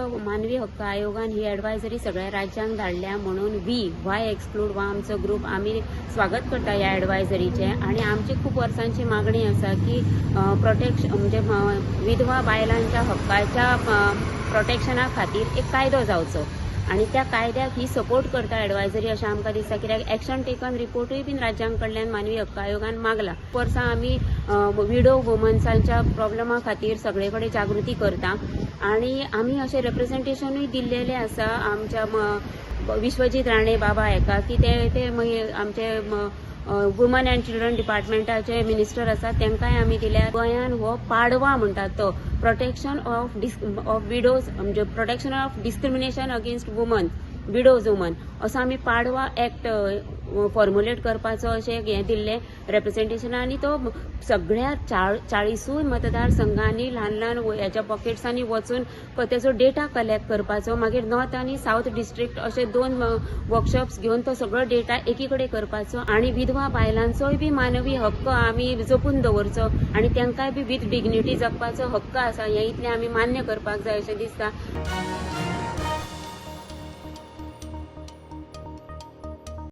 मानवी हक्क आयोगान ही एडवायजरी सगळ्या राज्यांक धाडल्या म्हणून we Y exclude वा आमचो ग्रूप आमी स्वागत करता ह्या एडवायजरीचें. आनी आमची खूब वर्सांची मागणी आसा की प्रोटेक्शन म्हणजे विधवा बायलांच्या हक्काच्या प्रोटेक्शना खातीर एक कायदो जावचो आनी त्या कायद्याक ही सपोर्ट करता एडवायजरी अशें आमकां दिसता, कित्याक एक्शन टेकन रिपोर्टूय बीन राज्यां कडल्यान मानवी हक्क आयोगान मागला. वर्सां आमी विडो वुमन्सांच्या प्रॉब्लमा खातीर सगळे कडेन जागृती करता आनी आमी अशें रेप्रेझेंटेशनूय दिल्लेलें आसा आमच्या विश्वजीत राणे बाबा हेका की ते ते मागीर आमचे वुमन अँड चिल्ड्रन डिपार्टमेंटाचे मिनिस्टर आसा, तांकांय आमी दिल्या. गोंयान हो पाडवा म्हणटात तो प्रोटेक्शन ऑफ विडोज, म्हणजे protection of discrimination against women, widows women, असो आमी पाडवा एक्ट फॉर्मुलेट करपाचो अशें हें दिल्लें रेप्रेझेंटेशन. आनी तो सगळ्या 40ूय मतदारसंघांनी ल्हान ल्हान हेच्या पॉकेट्सांनी वचून तेजो डेटा कलेक्ट करपाचो, मागीर नॉर्थ आनी सावथ डिस्ट्रिक्ट अशे दोन वर्कशॉप्स घेवन तो सगळो डेटा एकी कडेन करपाचो आनी विधवा बायलांचोय बी मानवी हक्क आमी जपून दवरचो आनी तांकांय बी विथ डिग्निटी जगपाचो हक्क आसा, हें इतलें आमी मान्य करपाक जाय अशें दिसता.